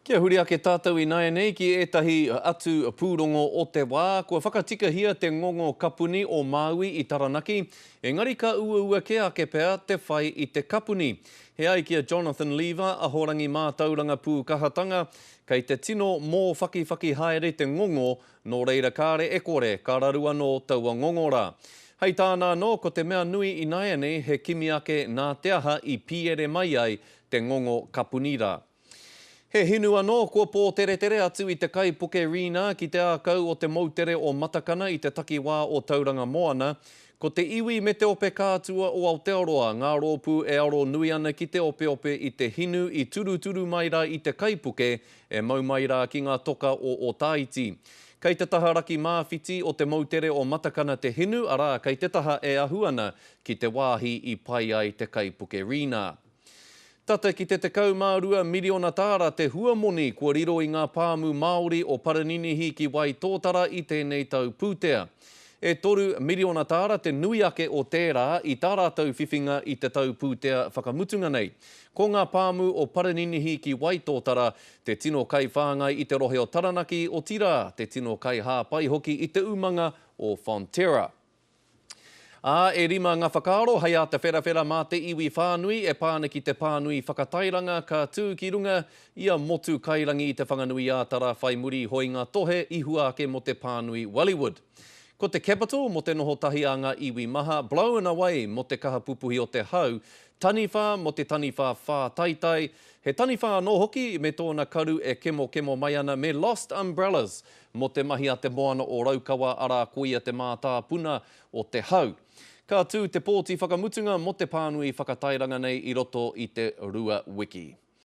Kia huri ake tātou ināianei ki ētahi atu pūrongo o te wā, kua whakatikahia te ngongo kapuni o Māui i Taranaki, engari ka uaua kē ake pea te whai i te kapuni. He ai ki a Jonathan Lever, Ahorangi Mātauranga Pūkahatanga, kei te tino mōwhakiwhaki haere te ngongo, nō reira kāre e kore ka raru anō taua ngongo rā. Hei tāna anō, ko te mea nui ināianei he kimi ake nā te aha i pīere mai ai te ngongo kapuni rā. He hinu anō kua pōteretere atu i te kaipuke Rina ki te ākau o te moutere o Matakana i te takiwā o Tauranga Moana. Ko te iwi me te ope kātua o Aotearoa ngā rōpū e aro nui ana ki te opeope i te hinu i turuturu mai rā i te kaipuke e mau mai rā ki ngā toka o Otāiti. Kei te taha raki māwhiti o te moutere o Matakana te hinu, arā, kei te taha e ahu ana ki te wāhi i pai ai te kaipuke Rina. Tata ki te 12 miriona tāra te huamoni kua riro i ngā pāmu Māori o Paraninihi ki Waitōtara i tēnei tau pūtea. E toru miriona tāra te nui ake o tērā i tā rātou whiwhinga i te tau pūtea whakamutunga nei. Ko ngā pāmu o Paraninihi ki Waitōtara te tino kaiwhāngai i te rohe o Taranaki, otirā, te tino kaihāpai hoki i te umanga o Fonterra. Ā, e rima ngā whakaaro hei āta wherawhera mā te iwi whānui e pā ana ki te pānui whakatairanga ka tū ki runga i a Motu Kairangi i Te Whanganui-ā-Tara whai muri iho i ngā tohe i hua ake mō te pānui Wellywood. Ko te Capital mō te noho tahi a ngā iwi maha, Blowin' Away mō te kaha pupuhi o te hau, Taniwha mō te taniwha whātaitai, he taniwha anō hoki me tōna karu e kemokemo mai ana me Lost Umbrellas Mō te mahi a te moana o Raukawa, arā, koia te mātāpuna o te hau. Ka tū te pōti whakamutunga mō te pānui whakatairanga nei i roto i te rua wiki.